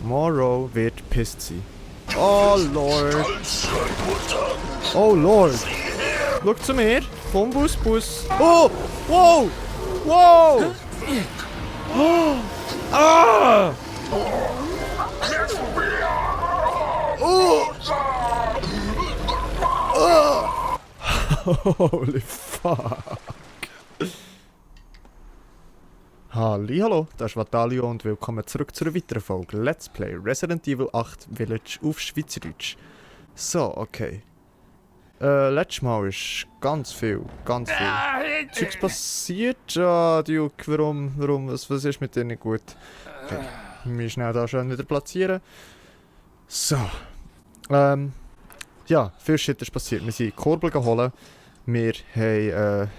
Morrow wird pisst sein. Oh Lord. Oh Lord. Schau zu mir. Komm, Bus. Oh! Wow! Wow! Oh! Ah! Oh! Oh! Holy fuck! Hallo, das ist Vatalio und willkommen zurück zu einer weiteren Folge Let's Play Resident Evil 8 Village auf Schweizerdeutsch. So, okay. Letztes Mal ist ganz viel Zeugs passiert. Duke, warum, was ist mit dir nicht gut? Okay, wir schnell da schön wieder platzieren. So. Ja, viel Shit ist passiert. Wir sind Korbel geholt. Wir haben,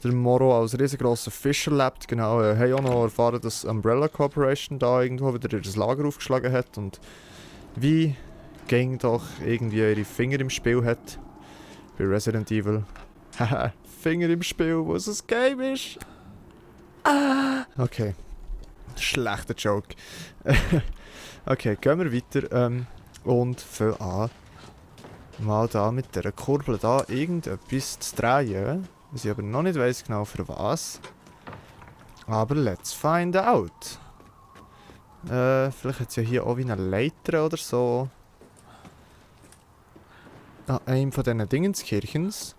der Morrow als riesengroßer Fisch erlebt, genau. Haben auch noch erfahren, dass Umbrella Corporation da irgendwo wieder das Lager aufgeschlagen hat und wie Gang doch irgendwie ihre Finger im Spiel hat. Bei Resident Evil. Haha, Finger im Spiel, wo es ein Game ist. Okay. Schlechter Joke. Okay, gehen wir weiter und fangen an, mal da mit dieser Kurbel da irgendetwas zu drehen. Was ich aber noch nicht weiss genau für was. Aber let's find out. Vielleicht hat es ja hier auch wie eine Leiter oder so. An einem von diesen Dingenskirchens.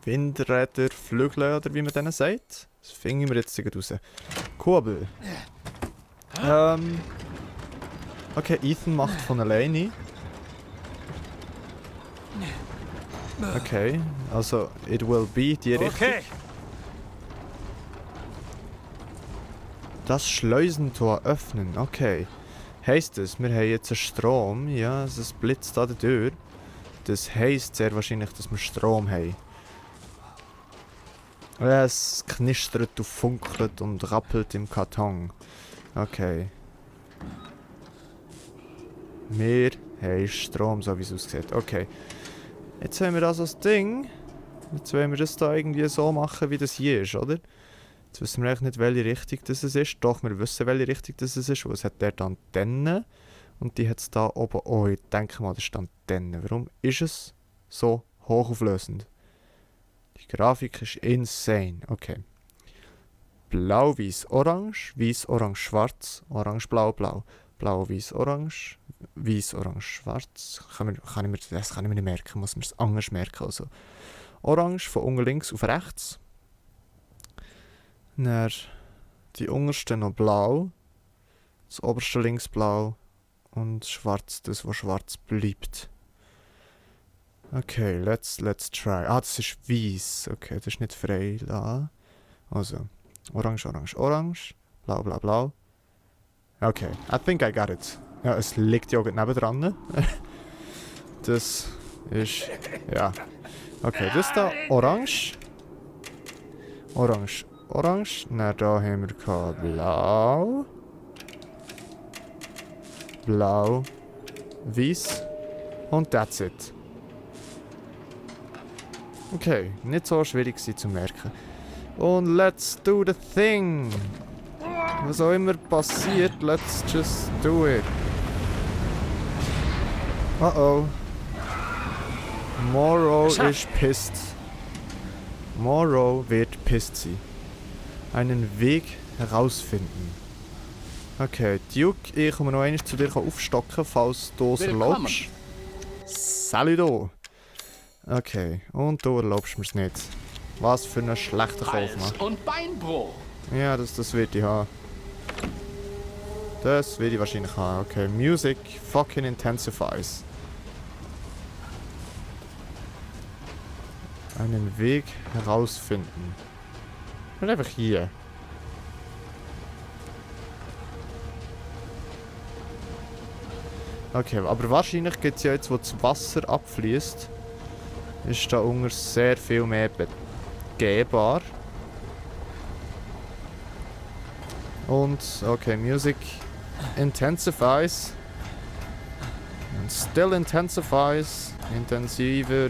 Windräder, Flügel oder wie man denen sagt. Das finden wir jetzt raus. Kurbel. Okay, Ethan macht von alleine. Okay, also it will be die Richtung. Okay. Das Schleusentor öffnen, okay. Heisst es, wir haben jetzt einen Strom, ja, es blitzt da durch. Das heisst sehr wahrscheinlich, dass wir Strom haben. Ja, es knistert und funkelt und rappelt im Karton. Okay. Wir haben Strom, so wie es aussieht. Okay. Jetzt haben wir also das Ding. Jetzt wollen wir das da irgendwie so machen, wie das hier ist, oder? Jetzt wissen wir eigentlich nicht, welche Richtung das ist. Doch, wir wissen, welche Richtung das ist, weil es hat dort Antennen. Und die hat es da oben. Oh, ich denke mal, das ist die Antenne. Warum ist es so hochauflösend? Die Grafik ist insane. Okay. Blau, weiß, orange. Weiß, orange, schwarz. Orange, blau, blau. Blau, weiß, orange. Weiß, orange, schwarz. Das kann ich mir nicht merken. Muss man es anders merken. Also. Orange von unten links auf rechts. Dann die unterste noch blau. Das oberste links blau. Und schwarz, das was schwarz bleibt. Okay, let's try. Ah, das ist weiß. Okay, das ist nicht frei da. Also, orange, orange, orange. Blau, blau, blau. Okay, I think I got it. Ja, es liegt ja nebendran. Das ist... Ja. Okay, das da orange. Orange, orange. Na, da haben wir blau. Blau. Weiß. Und that's it. Okay, nicht so schwierig zu merken. Und let's do the thing. Was auch immer passiert, let's just do it. Uh-oh. Morrow ist pissed. Morrow wird pissed sein. Einen Weg herausfinden. Okay, Duke, ich komme noch einmal zu dir aufstocken, falls du es erlaubst. Saludo! Okay, und du erlaubst mir es nicht. Was für ein schlechter Kaufmann. Und Beinbruch. Ja, das wird ich haben. Das will ich wahrscheinlich haben. Okay, Music fucking intensifies. Einen Weg herausfinden. Und einfach hier. Okay, aber wahrscheinlich gibt es ja jetzt, wo das Wasser abfließt, ist da unten sehr viel mehr begehbar. Und, okay, Music intensifies. And still intensifies. Intensiver.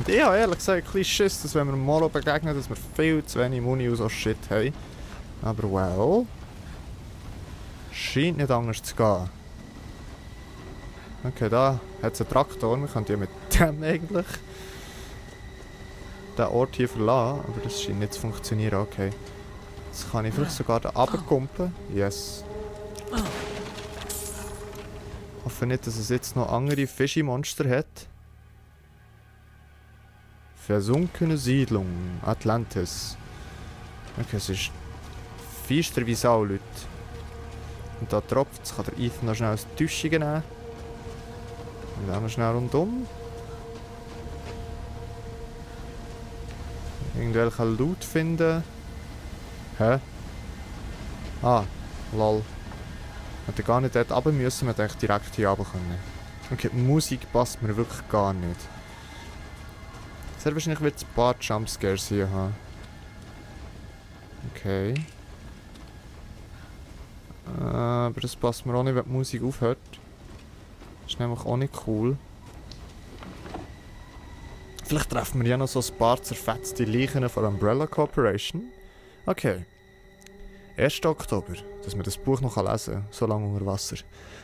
Und ich habe ehrlich gesagt ein bisschen Schiss, dass wenn wir Molo begegnen, dass wir viel zu wenig Muni und so Shit haben. Aber well... Scheint nicht anders zu gehen. Okay, da hat es einen Traktor. Wir können ja mit dem eigentlich den Ort hier verlassen. Aber das scheint nicht zu funktionieren. Okay. Jetzt kann ich vielleicht sogar da runterkumpen. Yes. Ich hoffe nicht, dass es jetzt noch andere Fischi-Monster hat. Versunkene Siedlung. Atlantis. Okay, es ist feister wie Sau, Leute. Und da tropft es. Kann der Ethan noch schnell ein Täuschung nehmen. Und dann noch schnell rundum. Irgendwelchen Loot finden. Hä? Ah, lol. Wir hätten gar nicht dort runter müssen, wir hätten direkt hier runter können. Okay, die Musik passt mir wirklich gar nicht. Sehr wahrscheinlich wird es ein paar Jumpscares hier haben. Okay. Aber das passt mir auch nicht, wenn die Musik aufhört. Das ist nämlich auch nicht cool. Vielleicht treffen wir ja noch so ein paar zerfetzte Leichen von Umbrella Corporation. Okay. 1. Oktober, dass man das Buch noch lesen kann, so lange unter Wasser.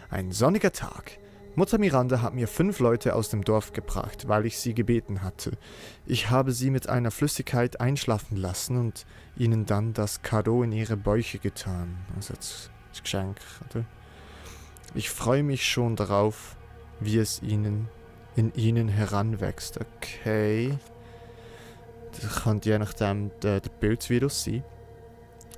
Ein sonniger Tag. Mutter Miranda hat mir 5 Leute aus dem Dorf gebracht, weil ich sie gebeten hatte. Ich habe sie mit einer Flüssigkeit einschlafen lassen und ihnen dann das Kado in ihre Bäuche getan. Also das Geschenk, oder? Ich freue mich schon darauf, wie es in ihnen heranwächst. Okay. Das könnte je nachdem der Pilzvirus sein.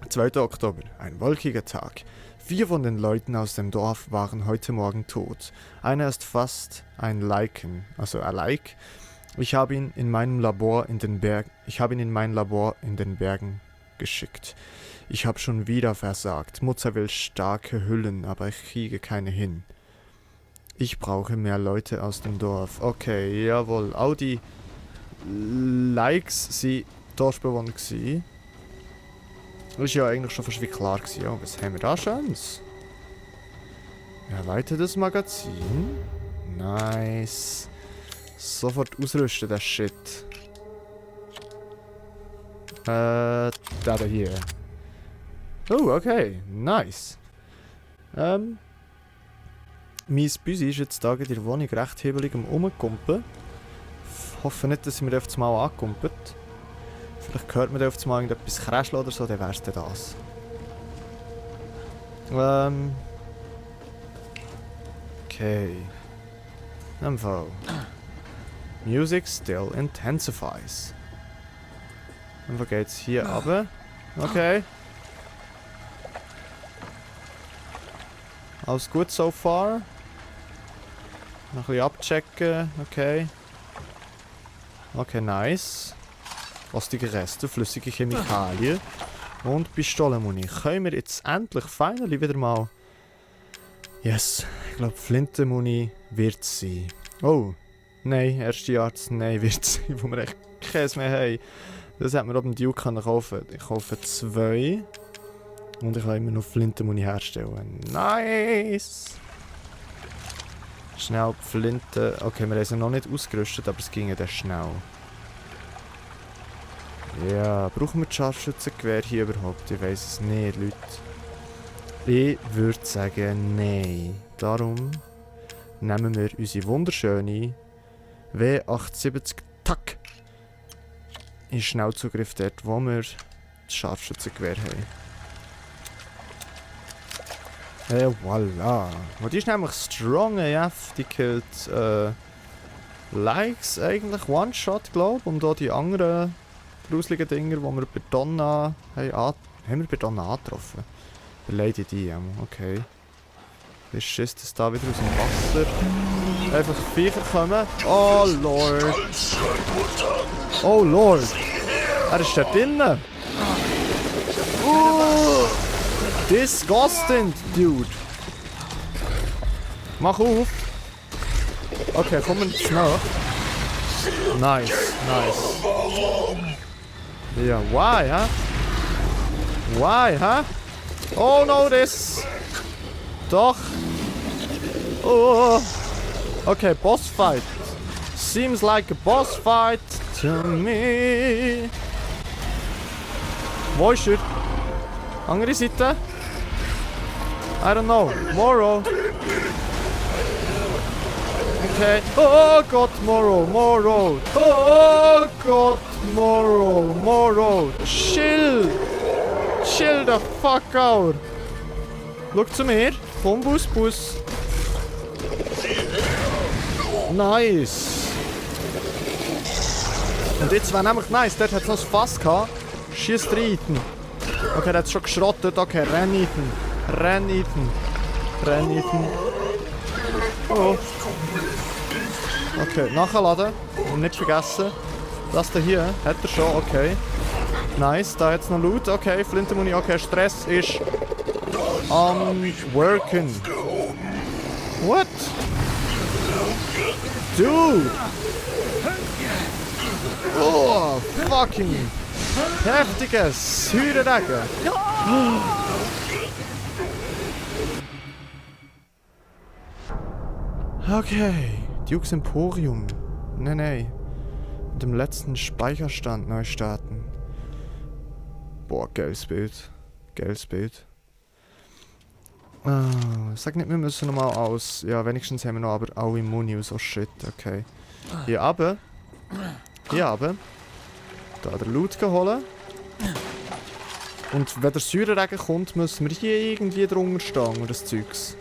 2. Oktober, ein wolkiger Tag. 4 von den Leuten aus dem Dorf waren heute Morgen tot. Einer ist fast ein Lichen, also ein Like. Ich habe ihn in mein Labor in den Bergen geschickt. Ich habe schon wieder versagt. Mutter will starke Hüllen, aber ich kriege keine hin. Ich brauche mehr Leute aus dem Dorf. Okay, jawohl. All die Likes waren Dorfbewohner gewesen. Das war ja eigentlich schon fast wie klar gewesen. Ja, was haben wir da Schönes? Erweitertes Magazin. Nice. Sofort ausrüsten, das Shit. Da hier. Oh, okay. Nice. Mein Büsi ist jetzt da in der Wohnung recht hebelig am Rumkumpen. Ich hoffe nicht, dass sie mir auf einmal ankumpelt. Vielleicht hört man auf einmal irgendetwas crashen oder so, dann wär's dann das. Okay. MV. Music still intensifies. MV geht's hier runter. Okay. Alles gut so far. Noch ein bisschen abchecken. Okay. Okay, nice. Rostige Reste, flüssige Chemikalien und Pistolenmuni. Können wir jetzt endlich finally wieder mal... Yes, ich glaube Flintenmuni wird es sein. Oh, nein, erste Arznei wird es sein, wo wir echt Käse mehr haben. Das hat man auf dem Duke kaufen. Ich kaufe 2 und ich kann immer noch Flintenmuni herstellen. Nice! Schnell die Flinte. Okay, wir haben sie noch nicht ausgerüstet, aber es ging dann schnell. Ja, brauchen wir das Scharfschützengewehr hier überhaupt? Ich weiss es nicht, Leute. Ich würde sagen, nein. Darum nehmen wir unsere wunderschöne W870 TAC in Schnellzugriff dort, wo wir das Scharfschützengewehr haben. Voilà. Und die ist nämlich strong AF. Die killt Likes eigentlich One-Shot, glaube ich. Und auch die anderen gruselige Dinger, die wir bei Donna haben wir bei Donna angetroffen. Bei Lady D, okay. Ist Schiss, dass da wieder aus dem Wasser einfach Viecher kommen. Oh Lord! Oh Lord! Er ist da drinnen! Disgusting, dude! Mach auf! Okay, komm jetzt nach. Nice, nice. Ja, why, huh? Why, huh? Oh no, this! Doch! Oh! Okay, boss fight. Seems like a boss fight. to me. Wo ist er? Andere Seite? I don't know. Morrow. Okay. Oh Gott, Morrow, Morrow. Oh Gott, Morrow, Morrow. Chill. Chill the fuck out. Schau zu mir. Komm, Bus. Nice. Und jetzt wäre nämlich nice. Dort hat es noch ein Fass gehabt. Schießt rein. Okay, der hat es schon geschrottet. Okay, renn, Ethan. Oh. Okay, nachladen. Und nicht vergessen. Das hier hat er schon. Okay. Nice, da hat es noch Loot. Okay, Flintenmuni. Okay, Stress ist am worken. What? Dude! Oh, fucking heftiges Säureregen. Okay, Duke's Emporium. Nein. Mit dem letzten Speicherstand neu starten. Boah, geiles Bild. Sag nicht, wir müssen nochmal aus. Ja, wenigstens haben wir noch aber alle Muni und so Shit. Okay. Hier runter. Da den Loot holen. Und wenn der Säureregen kommt, müssen wir hier irgendwie drunter stehen und das Zeugs.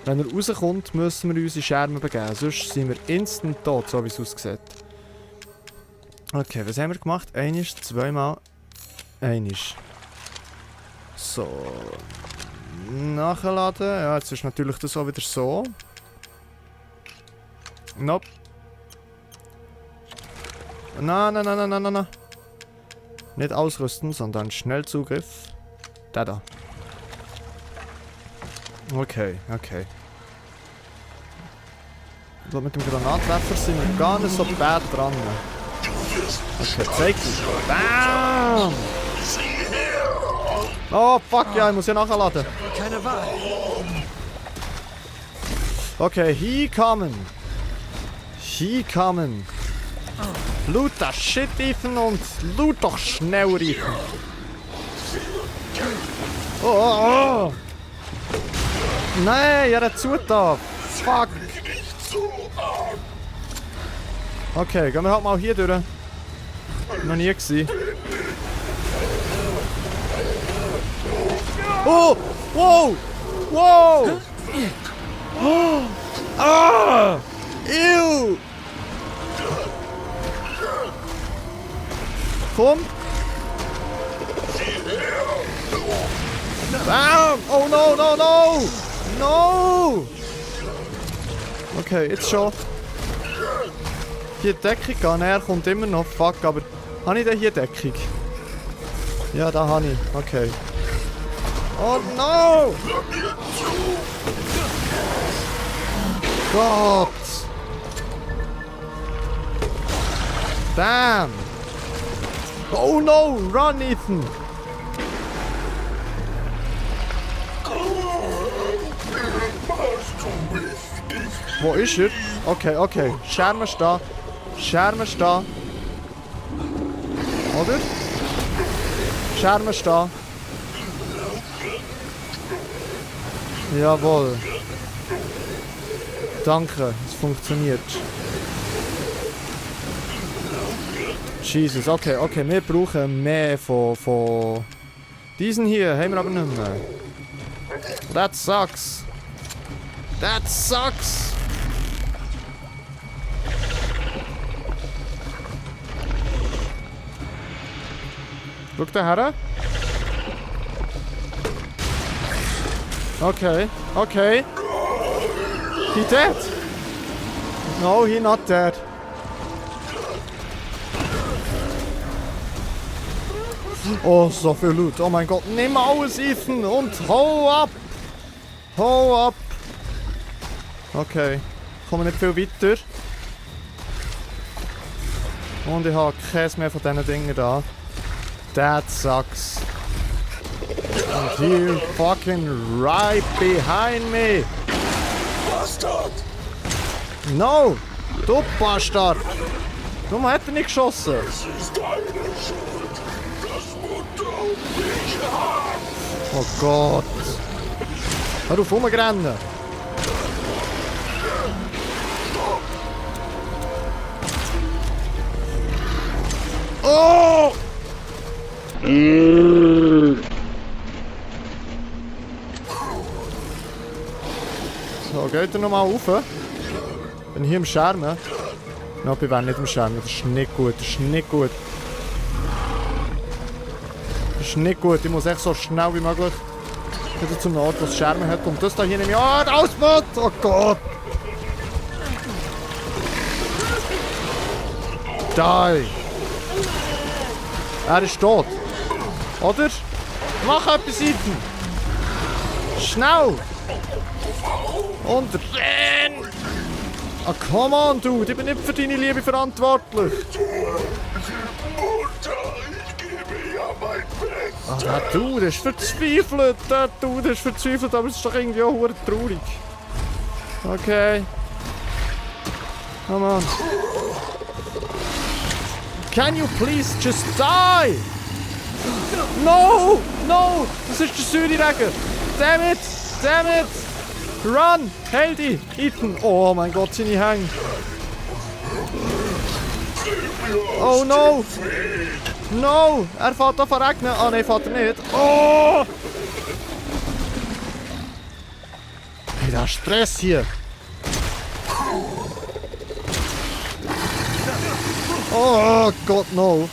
Wenn er rauskommt, müssen wir unsere Schermen begeben. Sonst sind wir instant tot, so wie es aussieht. Okay, was haben wir gemacht? Einisch, zweimal. Einisch. So. Nachladen. Ja, jetzt ist natürlich das auch wieder so. Nope. Nein. Nicht ausrüsten, sondern Schnellzugriff. Da. Okay. So, mit dem Granatwerfer sind wir gar nicht so bad dran. Okay, zeig dich. Bam! Oh fuck, ja, ich muss hier nachladen. Keine Wahl. Okay, he coming. Loot das Shit, Ethan, und loot doch schnell, Ethan. Oh. Nein, er hat zugetan. Fuck. Okay, gehen wir halt mal hier durch. Noch nie gesehen. Oh! Wow! Oh. Ah! Ew! Komm! Bam! Oh no! Okay, jetzt schon. Hier Deckung gehen, er kommt immer noch. Fuck, aber habe ich denn hier Deckung? Ja, da habe ich. Okay. Oh no! Gott! Damn! Oh no! Run, Ethan! Wo ist er? Okay. Schermen stehen. Oder? Schermen stehen. Jawohl. Danke, es funktioniert. Jesus, okay, wir brauchen mehr von diesen hier, haben wir aber nicht mehr. That sucks. Schau da her. Okay. He dead? No, he not dead. Oh, so viel Loot. Oh mein Gott, nimm alles, Ethan, und hau ab! Okay, kommen nicht viel weiter. Und ich habe keins mehr von diesen Dingen da. That sucks. And he fucking right behind me. Bastard! No! Du Bastard! Warum hat er nicht geschossen? Es ist deine Schuld. Das Mutter und ich haben. Oh Gott. Hör auf, rumrennen. Oh! So, geht er nochmal rauf? Bin hier im Schermen. Nein, ich bin nicht im Schermen. Das ist nicht gut. Das ist nicht gut. Das ist nicht gut. Ich muss echt so schnell wie möglich wieder zum Ort, wo es Schermen hat. Und das da hier nehme ich an. Ausfahrt! Oh Gott! Die! Er ist tot. Oder? Mach etwas hinten! Schnell! Und renn! Ah, come on, Dude! Ich bin nicht für deine Liebe verantwortlich! Mutter, ich gebe ja mein Bestes. Ah, der Dude ist verzweifelt! Der Dude ist verzweifelt, aber es ist doch irgendwie auch verdammt traurig. Okay. Come on. Can you please just die? No! No! Das ist der Südi-Regen! Damn it! Damn it! Run! Heil dich! Ethan! Oh mein Gott, seine Hänge! Oh no! No! Er fährt auf regnen! Ah nein, fährt er nicht! Oh! Hey, der Stress hier! Oh Gott, no!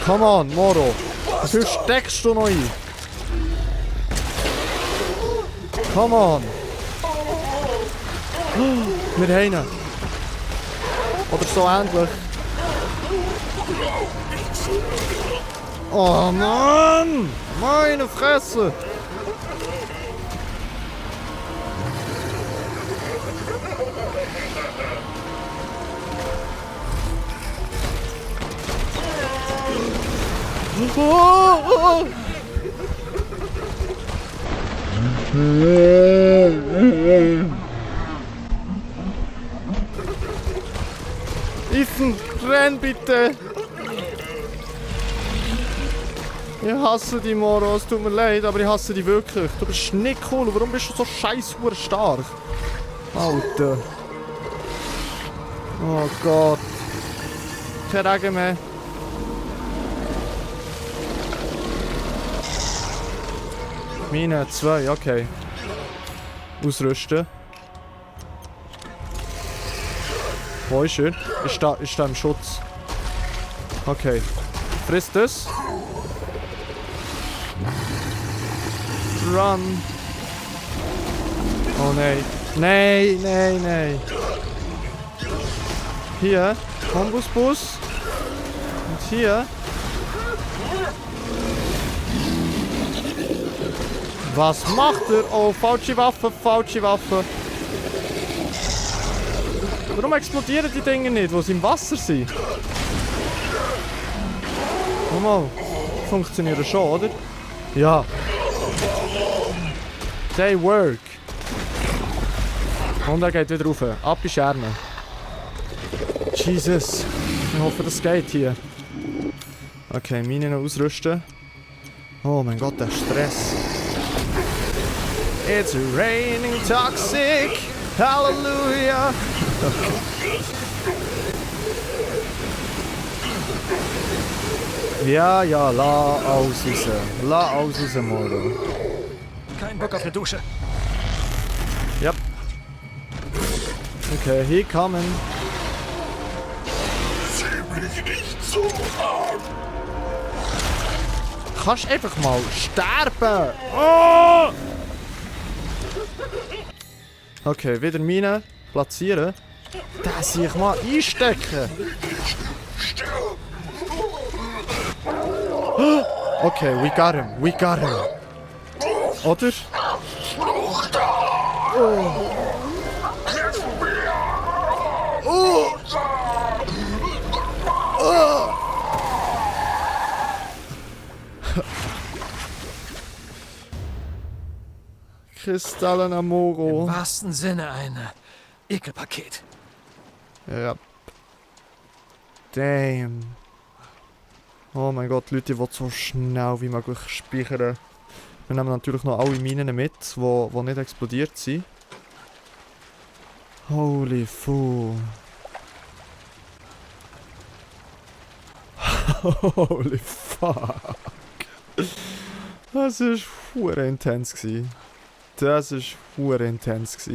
Come on, Moro! Wie viel steckst du noch ein? Come on! Wir haben ihn! Oder so ähnlich. Oh Mann! Meine Fresse! Oh! Ethan, renn bitte! Ich hasse dich, Moro, es tut mir leid, aber ich hasse dich wirklich. Du bist nicht cool, warum bist du so scheiß stark? Alter. Oh Gott. Kein Regen mehr. Mine 2, okay. Ausrüsten. Wo ist er? Ist da im Schutz. Okay. Frisst das. Run. Oh nein. Nein, nein, nein. Hier. Kombusbus. Und hier. Was macht er? Oh, falsche Waffe, falsche Waffe. Warum explodieren die Dinge nicht, wo sie im Wasser sind? Schau mal, funktionieren schon, oder? Ja. They work. Und er geht wieder rauf. Ab in Schermen. Jesus. Ich hoffe, das geht hier. Okay, Minen noch ausrüsten. Oh mein Gott, der Stress. It's raining toxic. Hallelujah. Ja, ja, la aus. La aus, Moro. Kein Bock auf eine Dusche. Yep. Okay, hier kommen. Sieh mich nicht so an. Kannst einfach mal sterben. Oh! Okay, wieder Mine platzieren. Da sehe ich mal einstecken. Okay, we got him. We got him. Oder? Kristallen Amoro. Im wahrsten Sinne eine Ekelpaket. Ja. Damn. Oh mein Gott, Leute, die so schnell wie möglich speichern. Wir nehmen natürlich noch alle Minen mit, die nicht explodiert sind. Holy fool. Holy fuck. Das war verdammt intens. Das war verdammt intens.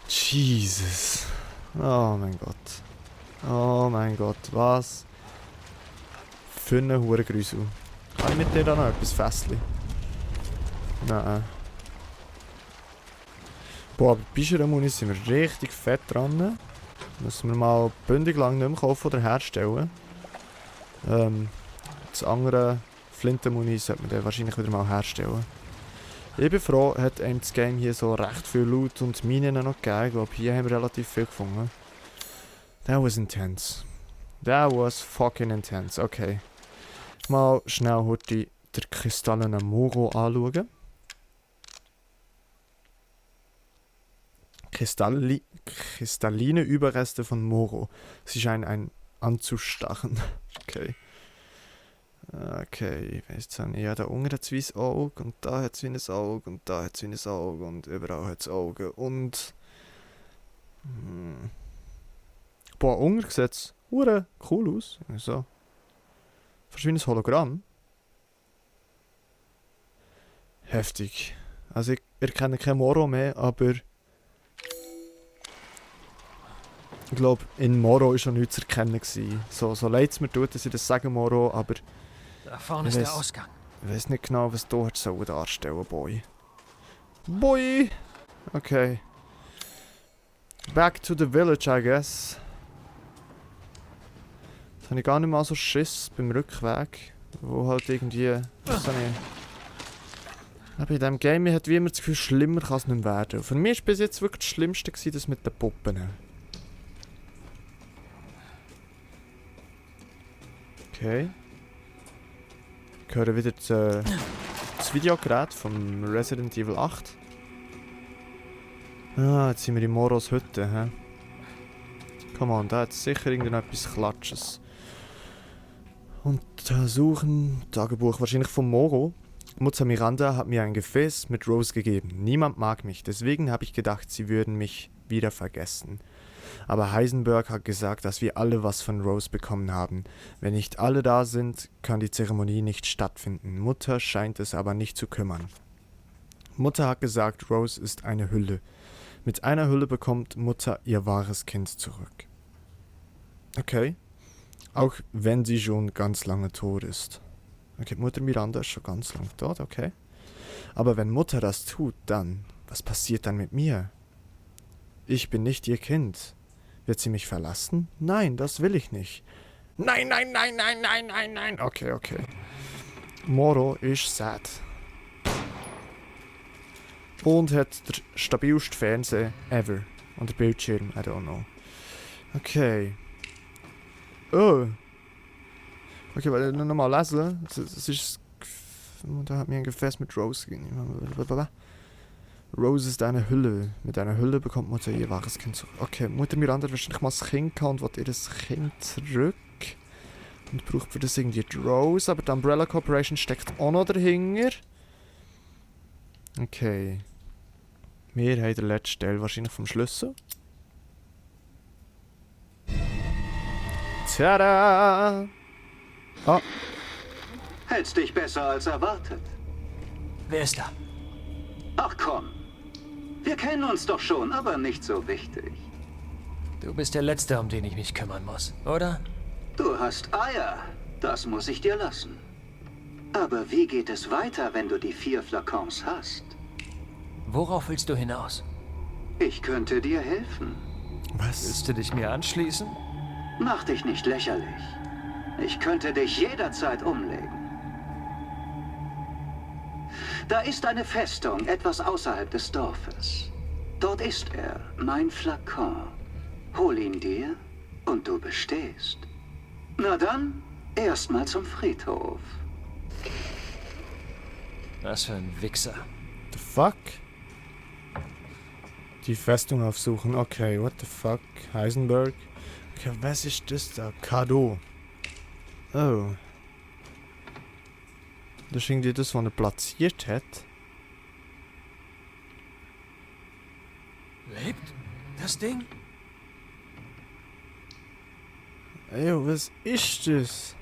Jesus. Oh mein Gott. Oh mein Gott, was für eine Hurengrüsel. Kann ich mit dir da noch etwas Fässli? Nein. Boah, aber bei Bischeramuni sind wir richtig fett dran. Müssen wir mal bündig lang nicht mehr kaufen oder herstellen. Das andere Flintenmuni sollte man dann wahrscheinlich wieder mal herstellen. Ich bin froh, hat einem das Game hier so recht viel Loot und Minen noch gegeben. Ich glaube, hier haben wir relativ viel gefunden. That was intense. That was fucking intense. Okay. Mal schnell heute den kristallenen Moro anschauen. Kristalline Überreste von Moro. Sie scheinen einen anzustachen. Okay. Okay, ich weiss jetzt nicht. Ja, da unten hat es wie ein Auge und da hat es wie ein Auge und da hat es wie ein Auge und überall hat es Augen und... Boah, unten sieht es cool aus. So. Fast wie ein Hologramm. Heftig. Also ich erkenne kein Moro mehr, aber... Ich glaube, in Moro war schon nichts zu erkennen. So leid es mir tut, dass ich das sage, Moro, aber... Da vorne ist der Ausgang. Ich weiß nicht genau, was du dort darstellen soll, Boy. Boy! Okay. Back to the village, I guess. Jetzt habe ich gar nicht mal so Schiss beim Rückweg. Wo halt irgendwie... Was habe ich... Aber in diesem Game hat wie immer das Gefühl, schlimmer kann es nicht werden. Für mich war bis jetzt wirklich das Schlimmste das mit den Puppen. Okay. Ich höre wieder das Videogerät vom Resident Evil 8. Ah, jetzt sind wir in Moros Hütte, hä? Come on, da hat sicher irgendetwas Klatsches. Untersuchen, Tagebuch wahrscheinlich von Moro. Mutter Miranda hat mir ein Gefäß mit Rose gegeben. Niemand mag mich, deswegen habe ich gedacht, sie würden mich wieder vergessen. Aber Heisenberg hat gesagt, dass wir alle was von Rose bekommen haben. Wenn nicht alle da sind, kann die Zeremonie nicht stattfinden. Mutter scheint es aber nicht zu kümmern. Mutter hat gesagt, Rose ist eine Hülle. Mit einer Hülle bekommt Mutter ihr wahres Kind zurück. Okay. Auch wenn sie schon ganz lange tot ist. Okay, Mutter Miranda ist schon ganz lange tot, okay. Aber wenn Mutter das tut, dann, was passiert dann mit mir? Ich bin nicht ihr Kind. Wird sie mich verlassen? Nein, das will ich nicht. Nein, nein, nein, nein, nein, nein, nein. Okay, okay. Moro ist sad. Und hat der stabilste Fernseher ever. Und der Bildschirm, I don't know. Okay. Oh. Okay, weil ich nochmal lesen. Es ist... Da hat mir ein Gefäß mit Rose gegeben. Rose ist eine Hülle. Mit einer Hülle bekommt Mutter ihr wahres Kind zurück. Okay, Mutter Miranda hat wahrscheinlich mal das Kind gehabt und will ihr das Kind zurück. Und braucht für das irgendwie die Rose. Aber die Umbrella Corporation steckt auch noch dahinter. Okay. Wir haben den letzten Teil wahrscheinlich vom Schlüssel. Tada! Ah. Hältst dich besser als erwartet. Wer ist da? Ach komm. Wir kennen uns doch schon, aber nicht so wichtig. Du bist der Letzte, um den ich mich kümmern muss, oder? Du hast Eier. Das muss ich dir lassen. Aber wie geht es weiter, wenn du die 4 Flakons hast? Worauf willst du hinaus? Ich könnte dir helfen. Was? Willst du dich mir anschließen? Mach dich nicht lächerlich. Ich könnte dich jederzeit umlegen. Da ist eine Festung, etwas außerhalb des Dorfes. Dort ist er, mein Flakon. Hol ihn dir und du bestehst. Na dann, erstmal zum Friedhof. Was für ein Wichser. The fuck? Die Festung aufsuchen. Okay, what the fuck? Heisenberg. Okay, was ist das da? Kado. Oh. Das ist irgendwie das, was er platziert hat. Lebt das Ding? Ey, was ist das?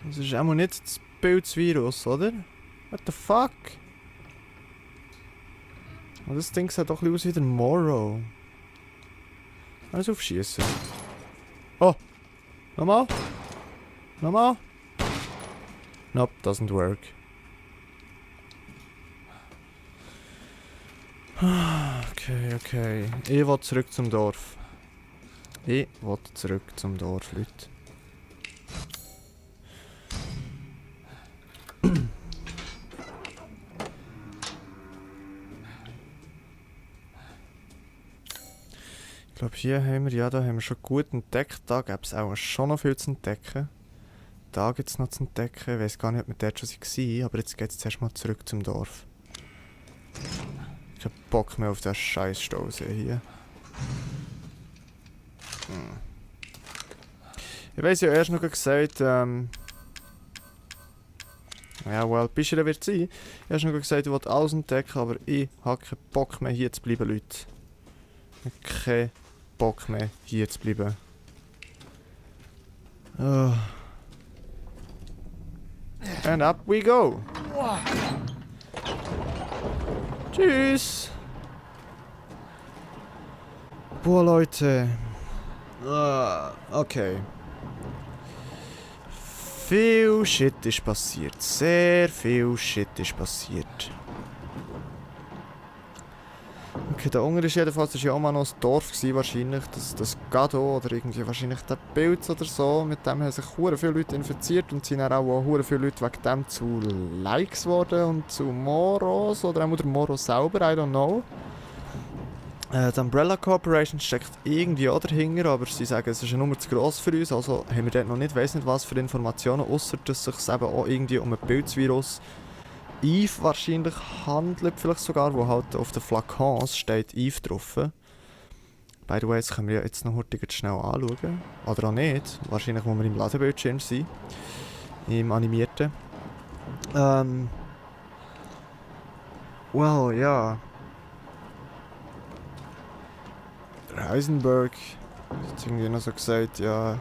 Das ist auch mal nicht das Pilzvirus, oder? What the fuck? Oh, das Ding sieht doch ein bisschen aus wie der Morrow. Alles aufschießen. Oh! Nochmal? Nochmal? Nope, doesn't work. Okay. Ich will zurück zum Dorf. Ich will zurück zum Dorf, Leute. Ich glaube, hier haben wir, da haben wir schon gut entdeckt. Da gäbe es auch schon noch viel zu entdecken. Da gibt es noch zu entdecken. Ich weiß gar nicht, ob wir dort schon waren, aber jetzt geht es zuerst mal zurück zum Dorf. Ich hab Bock mehr auf den scheiß Stausee hier. Ich weiss ja erst noch gesagt, ja, well, Bischer wird sein. Ich habe erst noch gesagt, ich will alles entdecken, aber ich habe keinen Bock mehr hier zu bleiben, Leute. Ich habe keinen Bock mehr hier zu bleiben. Oh. And up we go! Tschüss! Boah, Leute. Okay. Viel Shit ist passiert. Sehr viel Shit ist passiert. Okay, da unten ist jedenfalls ja auch mal noch ein Dorf gewesen, wahrscheinlich. Das Gado oder irgendwie wahrscheinlich der Pilz oder so. Mit dem haben sich hure viele Leute infiziert und sind dann auch hure viele Leute wegen dem zu Likes geworden und zu Moros oder auch der Moro selber, I don't know. Die Umbrella Corporation steckt irgendwie auch dahinter, aber sie sagen, es ist eine Nummer zu gross für uns, also haben wir dort noch nicht, weiss nicht was für Informationen, außer dass es sich eben auch irgendwie um ein Pilzvirus Eve wahrscheinlich handelt, vielleicht sogar, wo halt auf den Flakons steht Eve drauf. By the way, das können wir ja jetzt noch heute schnell anschauen. Oder auch nicht, wahrscheinlich muss wir im Ladebildschirm sein, im animierten. Well, ja. Der Heisenberg hat irgendwie noch so gesagt, ja.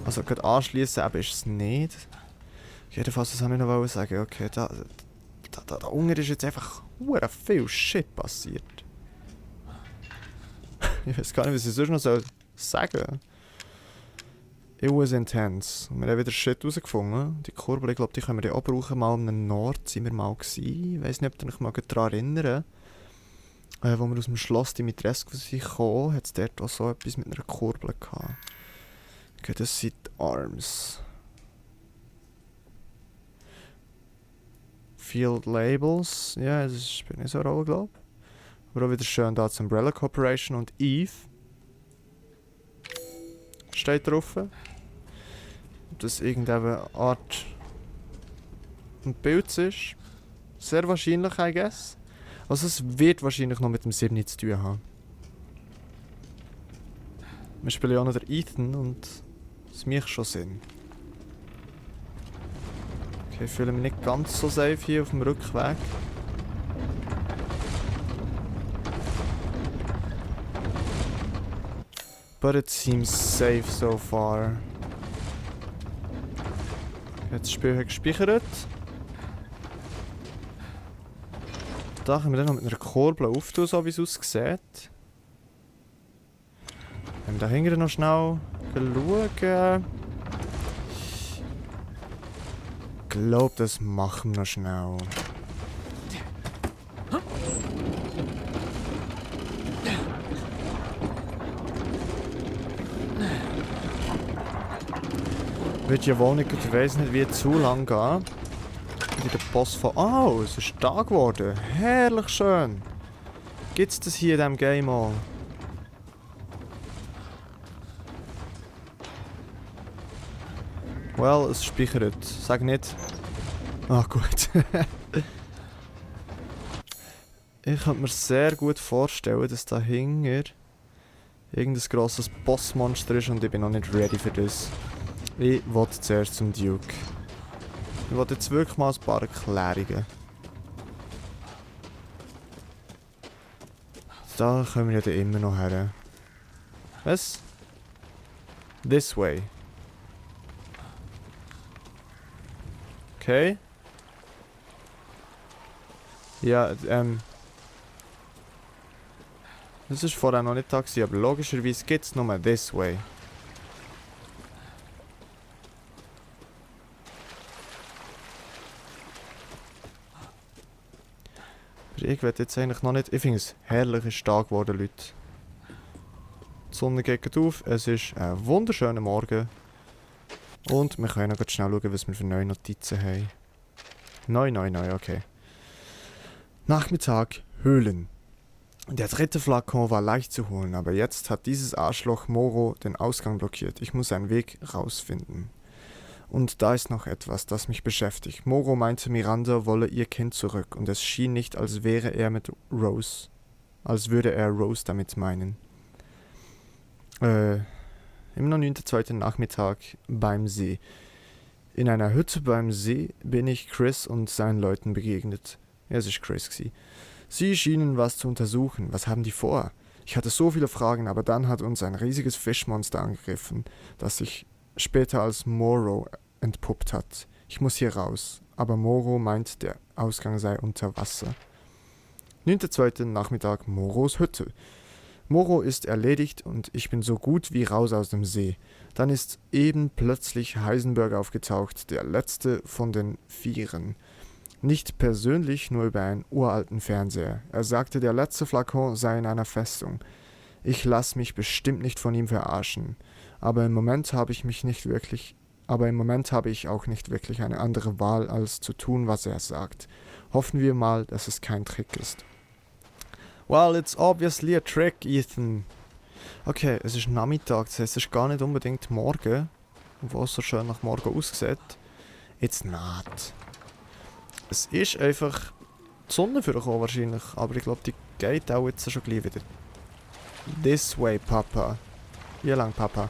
Also gerade anschließen eben ist es nicht. Jedenfalls, das wollte ich noch sagen. Okay, da unten ist jetzt einfach hure viel Shit passiert. Ich weiß gar nicht, was ich sonst noch sagen soll. It was intense. Wir haben wieder Shit rausgefunden. Die Kurbel, ich glaube, die können wir ja auch brauchen. Mal am Nord sind wir mal gewesen. Ich weiss nicht, ob ihr euch mal daran erinnern. Wo wir aus dem Schloss Dimitrescu kamen, hat es dort auch so etwas mit einer Kurbel gehabt. Okay, das sind die Arms. Field Labels, ja, das spielt nicht so eine Rolle, glaube ich. Aber auch wieder schön da die Umbrella Corporation und Eve. Steht drauf. Dass irgendeine Art ein Bild ist. Sehr wahrscheinlich, I guess. Also es wird wahrscheinlich noch mit dem 7 zu tun haben. Wir spielen ja auch noch den Ethan und es macht schon Sinn. Okay, ich fühle mich nicht ganz so safe hier auf dem Rückweg. But it seems safe so far. Jetzt das Spiel hat gespeichert. Da können wir dann noch mit einer Kurbel auftun, so wie es aussieht. Wenn wir da hinten noch schnell schauen. Ich glaube, das machen wir noch schnell. Wird ja wohl nicht, ich weiss nicht, wie zu lang gehen. Der Boss von... Oh, es ist Tag geworden. Herrlich schön. Gibt's das hier in diesem Game auch? Well, es speichert. Sag nicht. Ah, gut. Ich könnte mir sehr gut vorstellen, dass dahinter irgendein grosses Bossmonster ist und ich bin noch nicht ready für das. Ich will zuerst zum Duke. Ich will jetzt wirklich mal ein paar Erklärungen. Da kommen wir ja dann immer noch her. Was? This way. Okay. Ja, das ist vorher noch nicht da gewesen, aber logischerweise gibt es nur this way. Aber ich will jetzt eigentlich noch nicht... Ich finde es herrlich, ist Tag geworden, Leute. Die Sonne geht auf, es ist ein wunderschöner Morgen. Und wir können noch schnell schauen, was wir für neue Notizen haben. Neu, okay. Nachmittag, Höhlen. Der dritte Flakon war leicht zu holen, aber jetzt hat dieses Arschloch Moro den Ausgang blockiert. Ich muss einen Weg rausfinden. Und da ist noch etwas, das mich beschäftigt. Moro meinte, Miranda wolle ihr Kind zurück und es schien nicht, als wäre er mit Rose. Als würde er Rose damit meinen. Immer noch 9.2. Nachmittag beim See. In einer Hütte beim See bin ich Chris und seinen Leuten begegnet. Ja, es war Chris. Sie schienen was zu untersuchen. Was haben die vor? Ich hatte so viele Fragen, aber dann hat uns ein riesiges Fischmonster angegriffen, das sich später als Moro entpuppt hat. Ich muss hier raus, aber Moro meint, der Ausgang sei unter Wasser. 9.2. Nachmittag, Moros Hütte. Moro ist erledigt und ich bin so gut wie raus aus dem See. Dann ist eben plötzlich Heisenberg aufgetaucht, der letzte von den Vieren. Nicht persönlich, nur über einen uralten Fernseher. Er sagte, der letzte Flakon sei in einer Festung. Ich lasse mich bestimmt nicht von ihm verarschen. Aber im Moment habe ich auch nicht wirklich eine andere Wahl, als zu tun, was er sagt. Hoffen wir mal, dass es kein Trick ist. Well, it's obviously a trick, Ethan. Okay, es ist Nachmittag, das heisst, es ist gar nicht unbedingt morgen, obwohl es so schön nach morgen aussieht. It's not. Es ist einfach die Sonne vorgekommen wahrscheinlich, aber ich glaube, die geht auch jetzt schon gleich wieder. This way, Papa. Wie lang, Papa?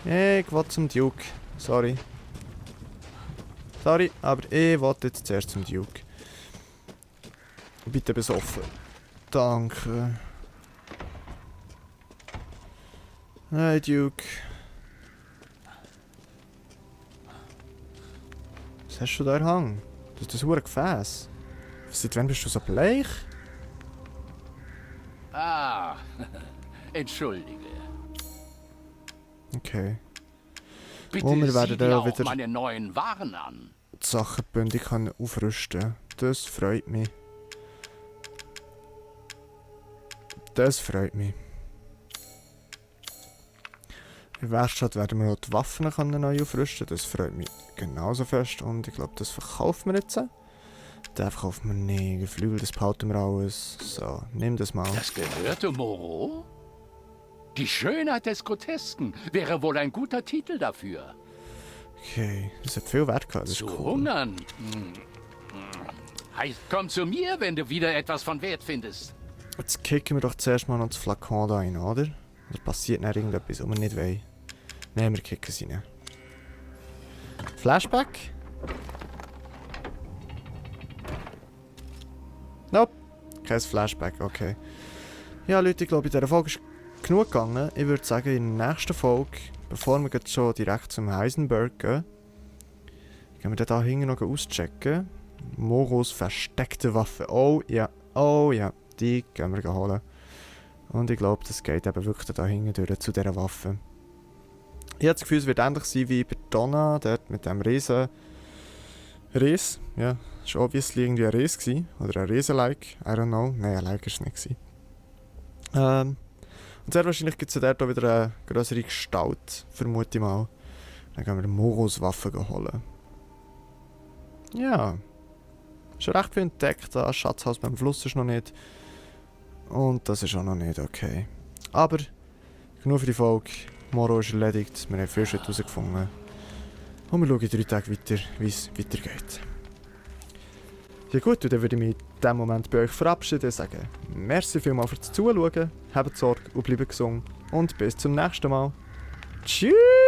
Ich will zum Duke. Sorry, aber ich will jetzt zuerst zum Duke. Bitte besoffen. Danke. Hey, Duke. Was hast du da in der Hand? Das ist das hure Gefäß. Seit wann bist du so bleich? Ah, entschuldige. Okay. Bitte Und wir sieh werden dir dann auch wieder meine neuen Waren an. die Sachen bündig aufrüsten. Das freut mich. Das freut mich. In der Werkstatt werden wir auch die Waffen neu aufrüsten. Das freut mich genauso fest. Und ich glaube, das verkaufen wir jetzt. Den verkaufen wir nicht. Geflügel, das behalten wir alles. So, nimm das mal. Das gehörte Moro? Die Schönheit des Grotesken wäre wohl ein guter Titel dafür. Okay, das hat viel Wert gehabt. Das ist Zu cool. hungern? Heißt, komm zu mir, wenn du wieder etwas von Wert findest. Jetzt kicken wir doch zuerst mal noch das Flakon da rein, oder? Da passiert dann irgendetwas, was wir nicht wollen. Nein, wir kicken sie rein. Flashback? Nope. Kein Flashback, okay. Ja, Leute, ich glaube, in dieser Folge ist genug gegangen. Ich würde sagen, in der nächsten Folge, bevor wir jetzt schon direkt zum Heisenberg gehen, gehen wir da hinten noch auschecken. Moros versteckte Waffe. Oh ja, die gehen wir holen. Und ich glaube, das geht eben wirklich da hinten durch zu dieser Waffe. Ich habe das Gefühl, es wird ähnlich sein wie bei Donna, dort mit dem Riesen. Ries, ja, das war obviously irgendwie ein Ries gewesen. Oder ein Riesen-like, I don't know. Nein, ein Like war es nicht. Und sehr wahrscheinlich gibt es ja dort auch wieder eine größere Gestalt, vermute ich mal. Dann gehen wir Moros Waffe holen. Ja. Schon recht viel entdeckt, das Schatzhaus beim Fluss ist noch nicht. Und das ist auch noch nicht okay. Aber, genug für die Folge. Moro ist erledigt, wir haben viel Schritt herausgefunden. Und wir schauen in 3 Tagen weiter, wie es weitergeht. Ja gut, und dann würde ich mich in diesem Moment bei euch verabschieden und sagen, merci vielmals fürs Zuschauen, habt Sorge und bleibt gesund und bis zum nächsten Mal. Tschüss!